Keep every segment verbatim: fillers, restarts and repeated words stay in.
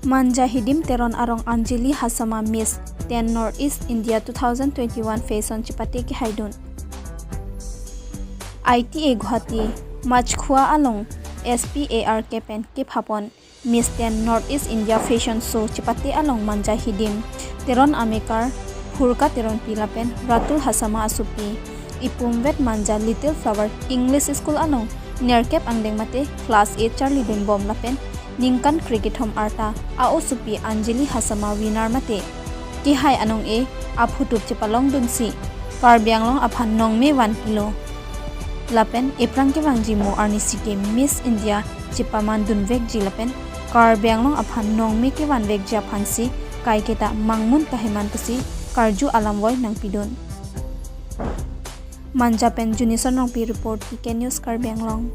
Manja Hidim Teron arong Anjali Hasama Miss ten North East India two thousand twenty-one fashion chepate kehaidun. I T A Guwahati, Machkhua along S P A R K pen kephapon Miss ten North East India Fashion Show chepate along Manja Hidim Teron amekar Phurka Teronpi lapen Ratul Hasama asopi ipum vet Manja Little Flower English School along nerkep angdeng mate class eight charlidunbom lapen ningkan krekethom arta a-osopi Anjali Hasama winner mate kehai anong-e aphutup chepalongdunsi Karbi Anglong aphan nongme vanpilo. Lapen ephrang kevangji mo arnisi ke Miss India chepamandunvekji lapen Karbi Anglong aphan nongme kevanvekji aphansi kaiketa mangmun kaheman pusi karju alamvoi nangpidun. Manja pen Junison Rongpi report, T K News Karbi Anglong.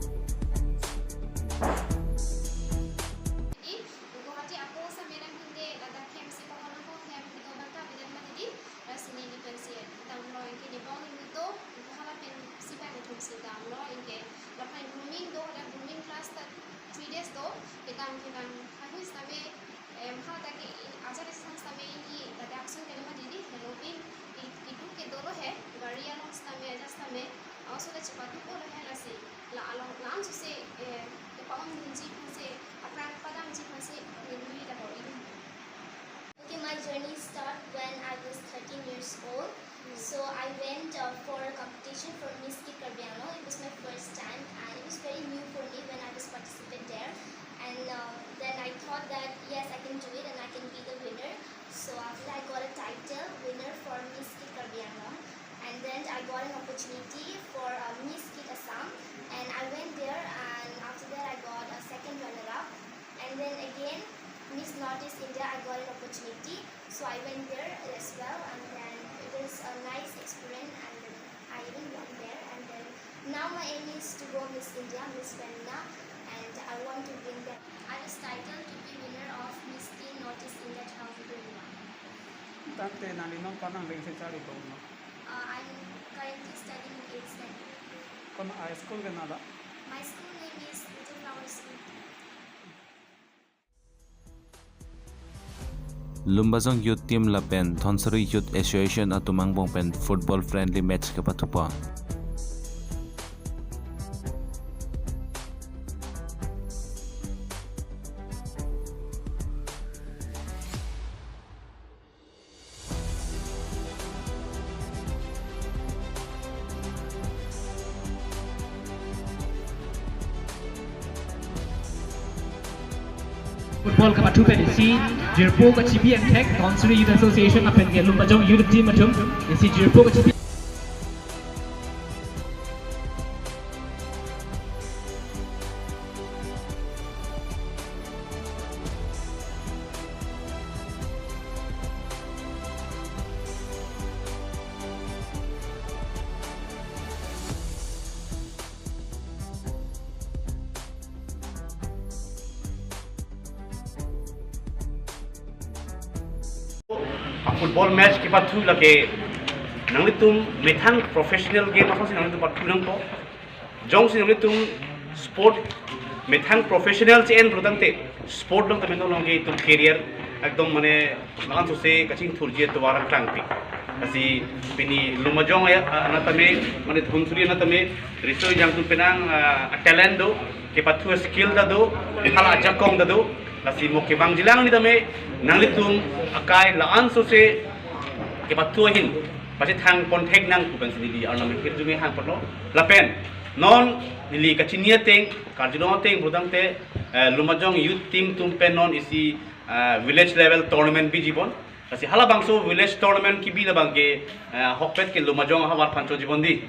Guwahati ako sa merang hinde ladak hem si pahono ko hem ito bata bidan matidi rasini ni pensi damlo, inke ni bong ni muto, inke hala pen si pen atum si damlo, inke lapen grooming do, hala grooming class ta three days do, kedam kedam hahu sitame, em, hala ta ke ajar sang sitame ini ladak action kali matidi, Halloween, i-, itu ke dolo he, gari along sitame, ajar sitame, aso ta chepatu ko lo he lasi. La along lang suse, eh, kepaun hunji phansi, aphrang padamji phansi, nilui ta ko idu. Okay, my journey started when I was thirteen years old. So I went, uh, for a competition for Miss Kid Karbi Anglong. It was my first time and it was very new for me when I was participated there. And, uh, then I thought that yes, I can do it and I can be the winner. So after that, I got a title winner for Miss Kid Karbi Anglong. And then I got an opportunity for, uh, Miss Kid Assam. And I went there, and after that, I got a second runner-up. And then again, Miss Northeast India, I got an opportunity. So I went there as well. And then it was a nice experience. And then I even won there. And then now my aim is to go Miss India, Miss Femina. And I want to win that. I was titled to be winner of Miss Teen Northeast India two thousand twenty-one. Tangte nangli non pa nangli se charlidun lo? Uh, I'm currently studying in eighth standard. Kon a school ke nang la? My school name is Little Flower School. Lumbajong Youth Team lapen Dhansiri Youth Association atum angbong pen football friendly match kepathupo. Football kepathu pen isi jirpo kachibi angthek Dhansiri Youth Association lapen ke Lumbajong Youth Team atum isi jirpo kachibi. A football match kepathu lake nanglitum methang professional game asonsi nanglitum pathu nangpo. Jongsi nanglitum sport methang professional che-en pulotangte sport along tame nonke itum career ekdom mane langsose kachingthurji atovar angklangpi. Lasi pini Lumbajong ya, ah, anat tame, mane Dhansiri anat tame, riso ejang atum penang, ah, talent do, kepathu skill ta do, hala ajakong ta do, lasi mo kevangjilang ni tame, nanglitum akai la-ansose kepathu ahin, pachethang ponthek nangpo pensi neli arnam hirjume hangpon lo, lapen, non neli kachini ateng, karjulong ateng pulotangte, eh, Lumbajong Youth Team atum pen non isi, eh, village level tournament bijipon. Lasi halabangso village tournament kebi labang ke, eh, ahokpet ke Lumbajong ahavar aphan chojipon dei.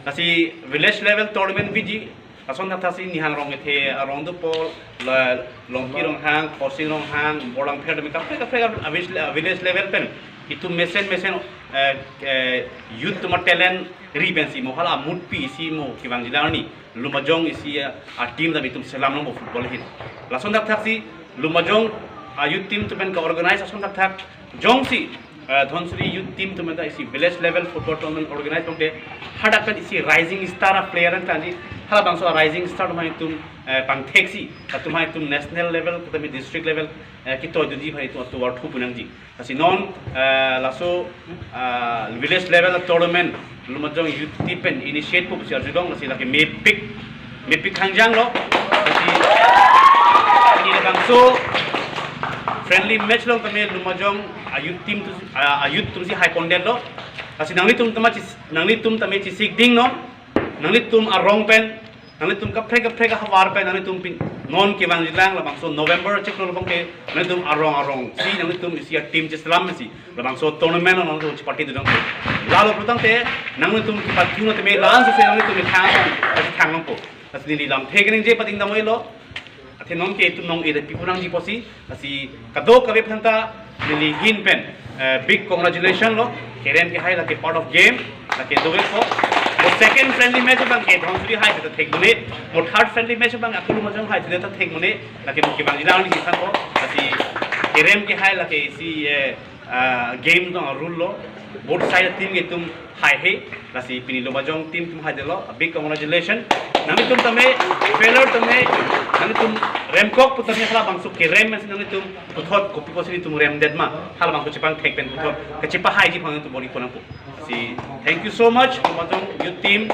Lasi village level tournament biji, lason thakthaksi Nihang Rong kethe arong dopo, la, Longki Ronghang, Khorsing Ronghang, Borlangpher tame kaprek kaprek a village, a village level pen itum mesen mesen, eh, eh, youth atum atalent ri pensi mo hala amutpi isi mo kevangjilang arni Lumbajong isi, eh, a team tame itum selam nangpo football ahin. Lason thakthaksi Lumbajong a youth team atum pen ke-organize ason thakthak jongsi, eh, Dhansiri Youth Team atum pen ta isi village level football tournament organize pangte hadak pen isi rising star a player angklangji, Halabangso a rising star atum aphan itum eh, pangtheksi, latum aphan itum national level, kata mi district level, eh, kitoi dunji aphan itum atovar thu pu nangji. Lasi non eh, laso ah, village level tournament Lumajong youth team pen initiate pu pusi arjulong, lasi lake mepik, mepik hangjang lo. Lasi pini labangso friendly match along tame Lumajong a youth team tu, a youth atum si hai pondet lo. Lasi nanglitum tame chis, nanglitum tame chesik dingno, nanglitum arong pen, nanglitum kaprek kaprek ahavar pen, nanglitum pin non kevangjilang labangso November chiklo labang ke, nanglitum arong arong si nanglitum isi a team cheselam si labangso tournament along nanglitum cheparty dodang. Lalo pulotangte nanglitum kipathu no tame la-an si nanglitum thang, lasi thanglongpo. Lasi neli lamthe keningje pading dam-oi lo. Athe non ke itum nong-e pipo nangji pusi, lasi kadokave aphanta neli ahin pen eh, big congratulation lo. Kerem kehai lake part of game, lake dovek ko. Mo second friendly match abang ke Dhansiri hai ta thek mone, mo third friendly match abang aku Lumajong hai ta thek mone, lake mo kevangjilang ni kisan ko. Lasi kerem kehai lake isi eh, ah, game along rule lo. Both side team ke itum haihe, lasi pini Lumajong team atum haidetlo, a big congratulation. Nanglitum tame, failure tame, nanglitum remkok pu tame halabangso kerem si nanglitum puthot kopi pusi itum remdet ma, halabangso chepangthek pen puthot kachepahaiji aphan itum bor-i ponangpo. Lasi thank you so much Lumajong youth team,